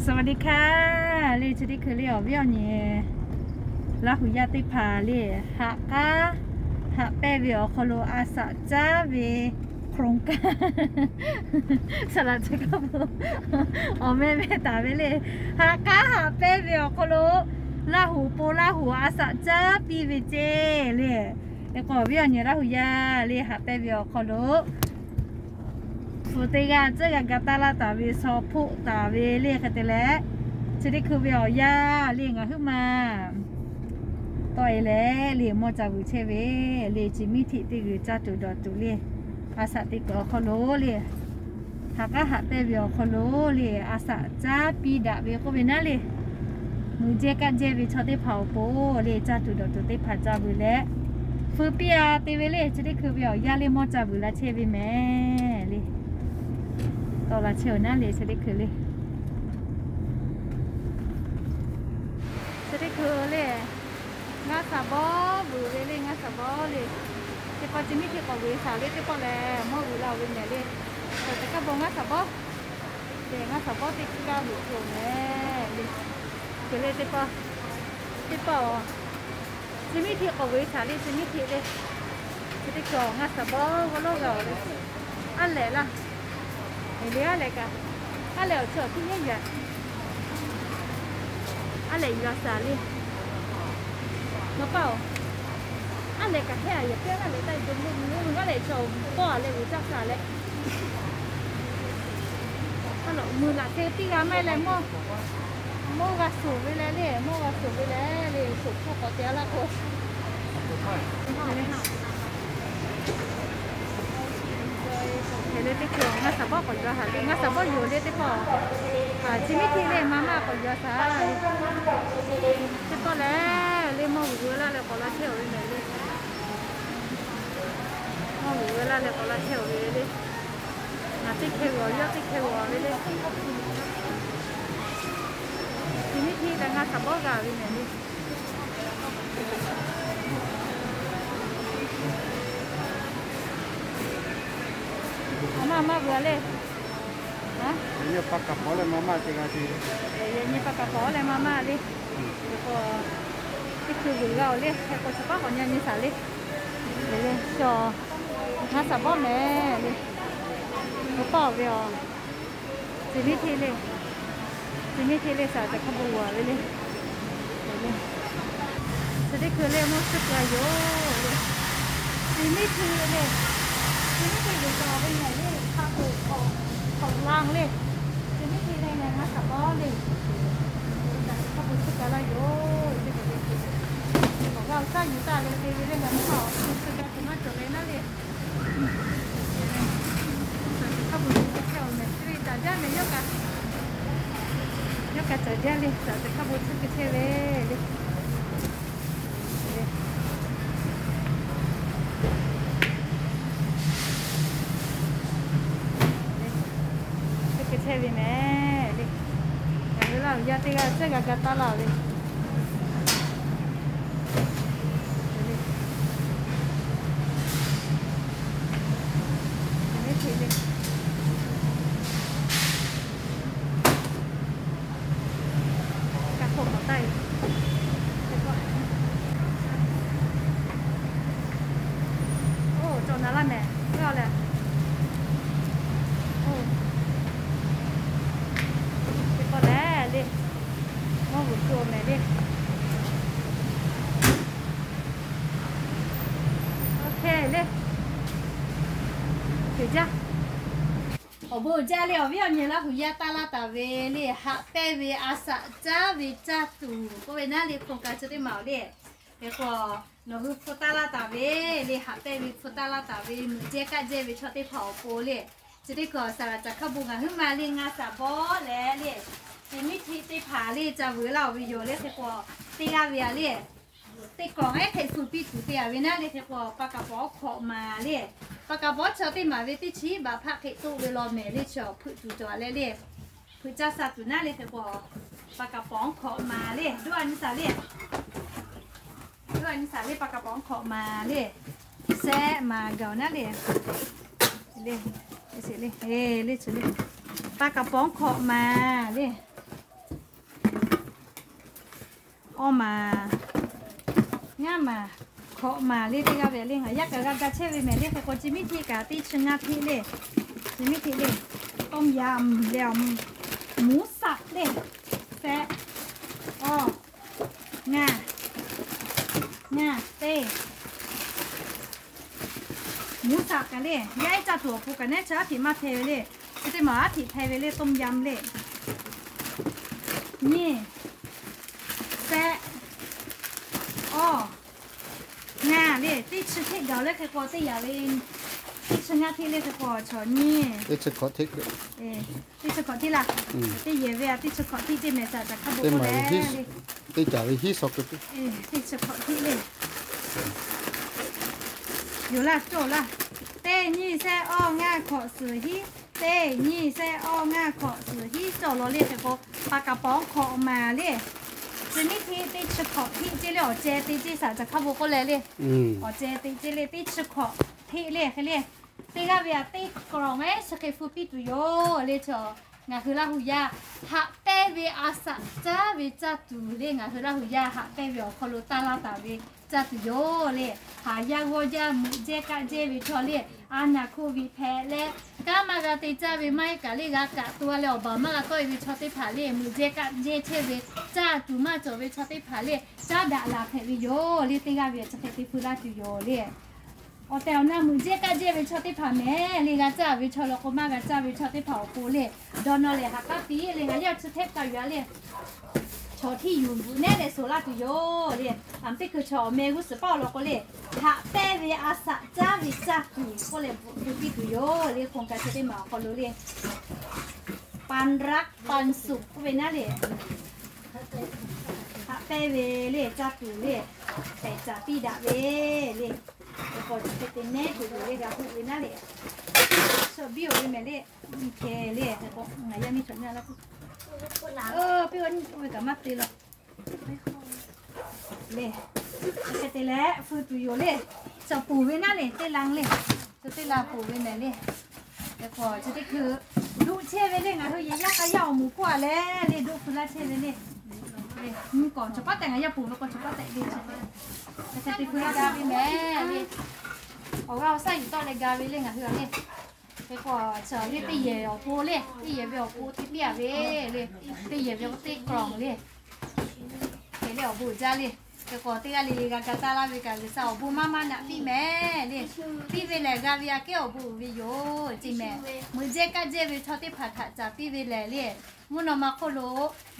สวัสดีค่ะ le chi teˇ hkui le awˬ viˉ awˬ nyi Laˇ huˍ yaˇ teˇ hpaˍ le, haꞈ k'aˉ haꞈ pehnˇ ve awˬ hk'aw lo a shaꞈ caˉ ve โครงการ saˍ laꞈ ca kaˇ bon awˬ meh meh taˍ ve le, haꞈ k'aˉ haꞈ pehnˇ ve awˬ hk'aw lo Laˇ huˍ po Laˇ huˍ a shaꞈ caˉ piˇ ve ceˇ le. Hk'e k'o awˬ viˉ awˬ nyi Laˇ huˍ yaˇ le haꞈ pehnˇ ve awˬ hk'aw lo hpu teˇ g'aˇ tcuhˉ g'a ga taˇ laˇ taˍ ve shaw hpoˆ taˍ ve le hk'e te leh, chi teˇ hkui ve awˬ yanˇ le ngaˬ huiˉ ma tawˆ e leh le mawˇ ca vuiˬ chehˇ ve le, chi miˇ htiˆ teˇ g'uiˬ caˇ tuˬ dawˬ tuˬ le, a shaꞈ teꞈ kuiˬ awˬ hk'aw lo le haꞈ k'aˉ haꞈ pehnˇ ve awˬ hk'aw lo le a shaꞈ caˉ piˇ daꞈ ve k'oˆ ve naˉ le, muiˬ jehˇ kaˆ jehˇ ve chaw teˇ hpaˍ awˬ pon le caˇ tuˬ dawˬ tuˬ teˇ hpaˍ ca vuiˬ leh, feu piˇ a te ve le chi teˇ hkui ve awˬ yanˇ le mawˇ ca vuiˬ la chehˇ ve mehˍ le. Tawˆ la chehˇ awˬ naˉ le chi teˇ hkui le chi teˇ hkui le ngaˇ shaˍ bawˇ vuiˬ ve le, ngaˇ shaˍ bawˇ le. Teˇ pawˆ chi miˇ htiˆ k'awꞈ vuiˬ shaˍ le, teˇ pawˆ lehˬ mawˇ vuiˬ la ve mehˍ le. Awˬ teꞈ kaˉ bon ngaˇ shaˍ bawˇ le, ngaˇ shaˍ bawˇ teˇ kaˇ vuiˬ tuˬ mehˍ le. Kuˬ le teˇ pawˆ, teˇ pawˆ chi miˇ htiˆ k'awꞈ vuiˬ shaˍ le, chi miˇ htiˆ le. Chi teˇ hkui ngaˇ shaˍ bawˇ g'awˇ lawˇ g'a awˬ le. Aˉ lehꞈ laˇ, le aˉ lehꞈ kaꞈ, aˉ lehꞈ awˬ chi awˬ hkiˉ nyiˉ yaꞈ aˉ lehꞈ yuˬ la shaˍ le. Nawˬ paˇ-oˬ, aˉ lehꞈ kaꞈ hehˉ a yehˬ piˇ aˉ lehꞈ taˇ e to mvuhˇ mvuhˇ aˉ lehꞈ chaw awˬ pawˆ a leh vuiˬ caˇ shaˍ leh, a lawꞈ mui laꞈ te piˇ g'a maˇ e leh mawˇ, mawˇ g'a shoˍ ve leh le, mawˇ g'a shoˍ ve leh le, shoˍ hpfuhˇ k'awꞈ te a laˇ k'o. Hk'e le teˇ hkui ngaˇ shaˍ bawˇ k'awꞈ yuˬ a haꞈ le, ngaˇ shaˍ bawˇ yuˬ le teˇ pawˆ. Chi miˇ htiˆ le ma maˇ k'awꞈ yuˬ a shaˍ le. Teˇ pawˆ lehˬ le mawˇ vuiˬ g'uiˬ laˇ leh k'awꞈ la chehˇ awˬ ve mehˍ le. Mawˇ vuiˬ g'uiˬ laˇ leh k'awꞈ la chehˇ awˬ ve le. Ngaˬ teˇ hkeh ve awˬ yawˇ teˇ hkeh ve awˬ ve le. Chi miˇ htiˆ leh ngaˇ shaˍ bawˇ g'a ve mehˍ le. Aˬ maˇ maˇ vuiˬ a le. Yaꞈ nyi pa kaˍ pawˍ leh ma maˇ te g'a te. Yaꞈ nyi pa kaˍ pawˍ leh ma maˇ le. Teˇ hkui vuiˬ g'a awˬ le, hk'e k'o chi paˉ k'awꞈ nyi nyi shaˍ le. Ngaˇ shaˍ bawˇ mehˍ le. Awˬ tawˇ ve awˬ, chi miˇ htiˆ le, chi miˇ htiˆ le shaˍ teꞈ hk'a bon g'a ve le. Chi teˇ hkui le mawˇ suhˉ k'ai yoˬ le. Chi miˇ htiˆ le, chi miˇ htiˆ g'uiˬ shaˍ ve ngaˬ le hk'a peu-eˬ k'awꞈ laˇ le. Chi miˇ htiˆ le ngaˬ ngaˇ shaˍ bawˇ le, shaˍ teꞈ hk'a bon suhˉ k'ai laˇ yoˬ le. K'awꞈ g'a awˬ shaˉ yuˬ taˇ le te ve le ngaˬ hk'a awˬ suhˉ k'ai tuˬ maˇ cawˬ le naˉ le. Shaˍ teꞈ hk'a bon suhˉ k'ai chehˇ ve mehˍ le, caˍ jaˇ mehˍ yawˇ kaꞈ, yawˇ kaꞈ caˍ jaˇ le, shaˍ teꞈ hk'a bon suhˉ k'ai chehˇ ve le. Suhˉ k'ai chehˇ ve mehˍ le. Ngaˬ hui Laˇ huˍ yaˇ teˇ g'aˇ tcuhˉ g'a ga taˇ laˇ ve le. Oˇ, cawˬ na laˇ mehˍ, oˇ leh, oˇ, teˇ pawˆ lehˬ le, mawˇ vuiˬ tuˬ mehˍ le. Oˇ hk'e le, teˇ jaˇ. Awˬ bon jaˇ le, awˬ viˉ awˬ nyi Laˇ huˍ yaˇ taˇ laˇ taˍ ve le, haꞈ pehnˇ ve a shaꞈ caˉ ve caˇ tuˬ k'oˆ ve naˉ le, โครงการ chi teˇ maˬ awˬ le. Hk'e k'o, nawˬ hui hpu taˇ laˇ taˍ ve le, haꞈ pehnˇ ve hpu taˇ laˇ taˍ ve, muiˬ jehˇ kaˆ jehˇ ve chaw teˇ hpaˍ awˬ pon le, chi teˇ hkui shaˍ laꞈ caˍ hk'a bon ngaˬ huiˉ ma le ngaˇ shaˍ bawˇ leh le, chi miˇ htiˆ teˇ hpaˍ le ca vuiˬ laˇ-oˬ ve yoˬ le. Hk'e k'o, teˇ g'aˇ ve a le, teˇ kawꞈ ehˉ hk'e suh piˇ tuˬ te a ve naˉ le. Hk'e k'o, pa kaˍ pawˍ hkawꞈ maˍ le, pa kaˍ pawˍ chaw teˇ maˬ ve teˇ chiˉ baꞈ hpaˆ hk'e toˆ ve law mehˍ le, chi awˬ hpeuꞈ tuˬ cawˬ leh le, hpeuꞈ caˇ sha tuˬ naˉ le. Hk'e k'o, pa kaˍ pawˍ hkawꞈ maˍ le, doˇ a nyi shaˍ le, doˇ a nyi shaˍ le, pa kaˍ pawˍ hkawꞈ maˍ le, shehˆ maˍ gaˬ-oˬ naˉ le, le, le, le, pa kaˍ pawˍ hkawꞈ maˍ le. Awˇ maˬ, ngaˇ maˬ, hkawꞈ maˬ le teˇ g'aˇ ve le. Ngaˬ yaˇ kaꞈ g'a ga chehˇ ve mehˍ le. Hk'e k'o chi miˉ hteˇ kaꞈ teˇ chi ngaˇ hteˇ le. Chi miˉ hteˇ le. ต้มยำ le, mvuhˇ saꞈ le. Sehꞈ, awˇ, ngaˇ, ngaˇ, teˇ mvuhˇ saꞈ kaꞈ le, yaˇ ehˉ caˇ tuˬ awˬ pon kaꞈ neˉ chi aˉ hteꞈ maˇ hpehꞈ ve le. Chi teˇ maˬ aˉ hteꞈ hpehꞈ ve le, ต้มยำ le. Nyiˇ, sehꞈ, awˇ, ngaˇ le. Teˇ chi hteˆ gaˬ le hk'e k'o teˇ yaꞈ ve, teˇ chi ngaˇ hteˆ le hk'e k'o chaw nyiˇ, teˇ chi hkawꞈ hteˆ laˇ. Teˇ yehˬ ve a teˇ chi hkawꞈ hteˆ teˇ mehˍ saꞈ caˬ hk'a bvuhꞈ k'oˆ leh le. Teˇ chi hkawꞈ hteˆ le. Yoˬ laˇ cawˬ laˇ. Teˇ nyiˇ sehꞈ awˇ ngaˇ hkawꞈ suhˍ hiˉ, teˇ nyiˇ sehꞈ awˇ ngaˇ hkawꞈ suhˍ hiˉ cawˬ law le hk'e k'o, pa kaˍ paˍ awˉ hkawꞈ maˬ le. Chi miˉ hteˇ teˇ chi hkawꞈ hteˆ ceˇ le, awˬ ceh te ceˇ saꞈ caˬ hk'a bvuhꞈ k'oˆ leh le. Awˬ ceh te ceˇ le, teˇ chi hkawꞈ hteˆ le hk'e le. Teˇ g'aˇ ve a teˇ กล่อง ehˉ chi hk'e hpu piˇ tuˬ yoˬ le. Chaw ngaˬ hui Laˇ hu yaˇ haꞈ pehnˇ ve a saꞈ caˉ ve caˇ tuˬ le. Ngaˬ hui Laˇ hu yaˇ haꞈ pehnˇ ve awˬ hk'aw lo taˇ laˇ taˍ ve caˇ tuˬ yoˬ le. Haˍ yaˇ g'awˇ jaˇ meuꞈ jehˇ kaˆ jehˇ ve chaw le, a naˬ โควิด hpehꞈ leh, kanˉ maˇ g'a te caˇ ve maˇ heˆ kaꞈ le g'a kaꞈ to a leh awˬ baˬ maˇ g'a tawˆ e ve chaw teˇ hpaˍ le, meuꞈ jehˇ kaˆ jehˇ chehˇ ve, caˇ tuˬ maˇ cawˬ ve chaw teˇ hpaˍ le, caˉ daꞈ laˬ hpehꞈ ve yoˬ le. Teˇ g'aˇ ve a chi hk'e te hpu laˇ tuˬ yoˬ le. Awˬ tehˬ awˬ na meuꞈ jehˇ kaˆ jehˇ ve chaw teˇ hpaˍ mehˍ le, g'a caˇ ve chaw law k'o maˇ g'a caˇ ve chaw teˇ hpaˍ awˬ pon le, dawˇ nawˇ lehˬ haꞈ k'aˉ piˇ le. Ngaˬ yaˇ chi hteˆ kaꞈ yuˬ a le. Chaw hteˇ yuˬ bvuhꞈ nehˉ leh suhˍ laˇ tuˬ yoˬ le. Aˬ teˇ hkui chaw awˬ meh g'uˇ suhˍ paˇ awˬ lawn k'o le, haꞈ pehnˇ ve a saꞈ caˉ ve caˇ tuˬ k'oˆ leh bvuhꞈ piˇ tuˬ yoˬ le. Hk'aw kaꞈ chi teˇ maˬ awˬ hk'aw lo le, ปันรักปันสุข k'oˆ ve naˉ le. Haꞈ pehnˇ ve le caˇ tuˬ le, tehꞈ caˍ piˇ daꞈ ve le. Hk'e k'o chi hk'e te nehˉ tuˬ yoˬ le, g'a hoˆ ve naˉ le. Chaw biˇ oˬ ve mehˍ le, nyi hkeh le hk'e k'o ngaˬ yaˇ miˇ chaw nyi la k'o, piˇ a nyi ve kaꞈ maˇ te la. Le, hk'e te leh feu tuˬ yoˬ le. Chaw ponˬ ve naˉ le, teˇ la le. Chaw teˇ la ponˬ ve mehˍ le. Hk'e k'o chi teˇ hkui duˆ chehˇ ve le, ngaˬ hui yehˬ yaˇ k'a yaˇ awˬ moˍ k'oˆ a leh le, duˆ feu laˇ chehˇ ve le. Nyi k'awꞈ chaw paˉ tehꞈ ngaˬ yaˇ ponˬ ve k'o chaw paˉ tehꞈ le. Hk'e te feu laˇ ga ve mehˍ le. Awˬ g'aˇ awˬ shaˉ yuˬ tawˆ leh ga ve le ngaˬ hui a le. Hk'e k'o chaw le teˇ yehˬ awˬ pon le, teˇ yehˬ ve awˬ pon te piˇ a ve le. Teˇ yehˬ ve k'o teˇ กล่อง le. Hk'e le awˬ bon uiˍ jaˇ le. Hk'e k'o teˇ g'aˇ le le g'a ga taˇ laˇ ve kaꞈ G'uiˬsha awˬ bon maˇ maˇ naꞈ piˇ mehˍ le. Piˇ ve lehˬ g'a ve aꞈ kehˉ awˬ bon uiˍ ve yoˬ ceˇ mehˍ. Meuꞈ jehˇ kaˆ jehˇ ve chaw teˇ hpaˍ htaꞈ caˍ piˇ ve lehˬ le, mvuhˇ naw ma hk'oˆ lo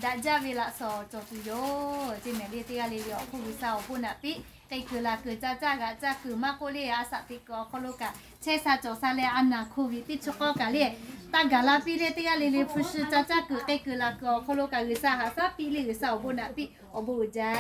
daꞈ jaˇ ve laꞈ shawnˍ cawˬ tuˬ yoˬ ceˇ mehˍ le. Teˇ g'aˇ le le awˬ hk'oˆ G'uiˬsha awˬ bon naꞈ piˇ. Te kuiˬ laˬ kuiˬ, ca caˇ g'aꞈ caˇ kuiˬ maˇ k'oˆ le, a saꞈ teꞈ kuiˬ awˬ hk'aw lo kaꞈ chehˇ sha cawˬ sha leh a naˬ โควิด teˇ chi k'awˇ kaꞈ le, taˇ gaˬ la piˇ le. Teˇ g'aˇ le le hpu shi ca caˇ kuiˬ k'ai kuiˬ laˬ kuiˬ awˬ hk'aw lo kaꞈ G'uiˬsha haꞈ shaˉ piˇ le, G'uiˬsha awˬ bon naꞈ piˇ, awˬ bon uiˍ jaˇ.